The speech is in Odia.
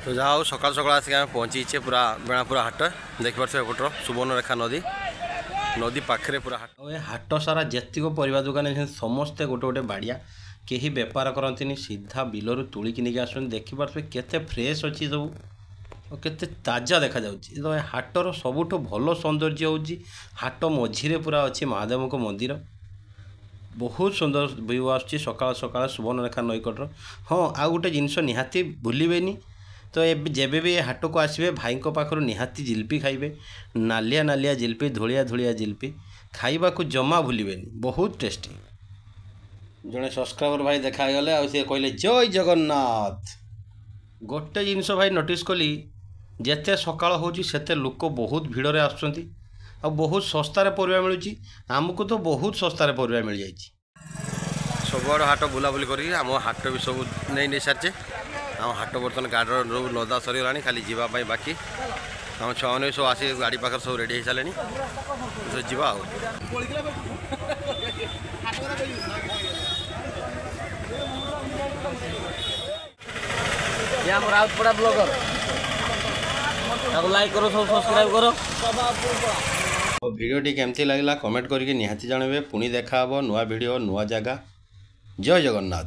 ତ ଯାହା ହଉ, ସକାଳୁ ସକାଳୁ ଆସିକି ଆମେ ପହଞ୍ଚିଛେ ପୁରା ବେଣାପୁରା ହାଟ। ଦେଖିପାରୁଥିବେ, ଏପଟର ସୁବର୍ଣ୍ଣରେଖା ନଦୀ, ନଦୀ ପାଖରେ ପୁରା ହାଟ। ଆଉ ଏ ହାଟ ସାରା ଯେତିକ ପରିବା ଦୋକାନ ଅଛନ୍ତି, ସମସ୍ତେ ଗୋଟେ ଗୋଟେ ବାଡ଼ିଆ। କେହି ବେପାର କରନ୍ତିନି, ସିଧା ବିଲରୁ ତୋଳିକି ନେଇକି ଆସନ୍ତି। ଦେଖିପାରୁଥିବେ, କେତେ ଫ୍ରେଶ୍ ଅଛି ସବୁ ଆଉ କେତେ ତାଜା ଦେଖାଯାଉଛି। ତ ଏ ହାଟର ସବୁଠୁ ଭଲ ସୌନ୍ଦର୍ଯ୍ୟ ହେଉଛି, ହାଟ ମଝିରେ ପୁରା ଅଛି ମହାଦେବଙ୍କ ମନ୍ଦିର। ବହୁତ ସୁନ୍ଦର ଭିଉ ଆସୁଛି ସକାଳ ସକାଳ ସୁବର୍ଣ୍ଣରେଖା ନଈକଡ଼ର। ହଁ, ଆଉ ଗୋଟେ ଜିନିଷ ନିହାତି ଭୁଲିବେନି। ତ ଏବେ ଯେବେ ବି ଏ ହାଟକୁ ଆସିବେ, ଭାଇଙ୍କ ପାଖରୁ ନିହାତି ଜିଲିପି ଖାଇବେ। ନାଲିଆ ନାଲିଆ ଜିଲିପି, ଧୂଳିଆ ଧୂଳିଆ ଜିଲିପି ଖାଇବାକୁ ଜମା ଭୁଲିବେନି, ବହୁତ ଟେଷ୍ଟି। ଜଣେ ସବସ୍କ୍ରାଇବର ଭାଇ ଦେଖା ହେଇଗଲେ ଆଉ ସିଏ କହିଲେ ଜୟ ଜଗନ୍ନାଥ। ଗୋଟେ ଜିନିଷ ଭାଇ ନୋଟିସ୍ କଲି, ଯେତେ ସକାଳ ହେଉଛି ସେତେ ଲୋକ ବହୁତ ଭିଡ଼ରେ ଆସୁଛନ୍ତି ଆଉ ବହୁତ ଶସ୍ତାରେ ପରିବା ମିଳୁଛି। ଆମକୁ ତ ବହୁତ ଶସ୍ତାରେ ପରିବା ମିଳିଯାଇଛି। ସବୁଆଡ଼େ ହାଟ ବୁଲାବୁଲି କରିକି ଆମ ହାଟ ବି ସବୁ ନେଇ ନେଇ ସାରିଛେ। ଆମ ହାଟ ବର୍ତ୍ତମାନ ଗାଡ଼ିର ସବୁ ଲଦା ସରିଗଲାଣି, ଖାଲି ଯିବା ପାଇଁ ବାକି। ଆମ ଛୁଆମାନେ ବି ସବୁ ଆସି ଗାଡ଼ି ପାଖରେ ସବୁ ରେଡ଼ି ହେଇସାରିଲେଣି। ତ ଯିବା ଆଉ। ଇଏ ଆମ ରାଉତପଡ଼ା ବ୍ଲଗର। ତାକୁ ଲାଇକ୍ କର, ସବୁ ସବସ୍କ୍ରାଇବ୍ କର। ଆଉ ଭିଡ଼ିଓଟି କେମିତି ଲାଗିଲା, କମେଣ୍ଟ କରିକି ନିହାତି ଜଣାଇବେ। ପୁଣି ଦେଖା ହେବ ନୂଆ ଭିଡ଼ିଓ, ନୂଆ ଜାଗା। ଜୟ ଜଗନ୍ନାଥ।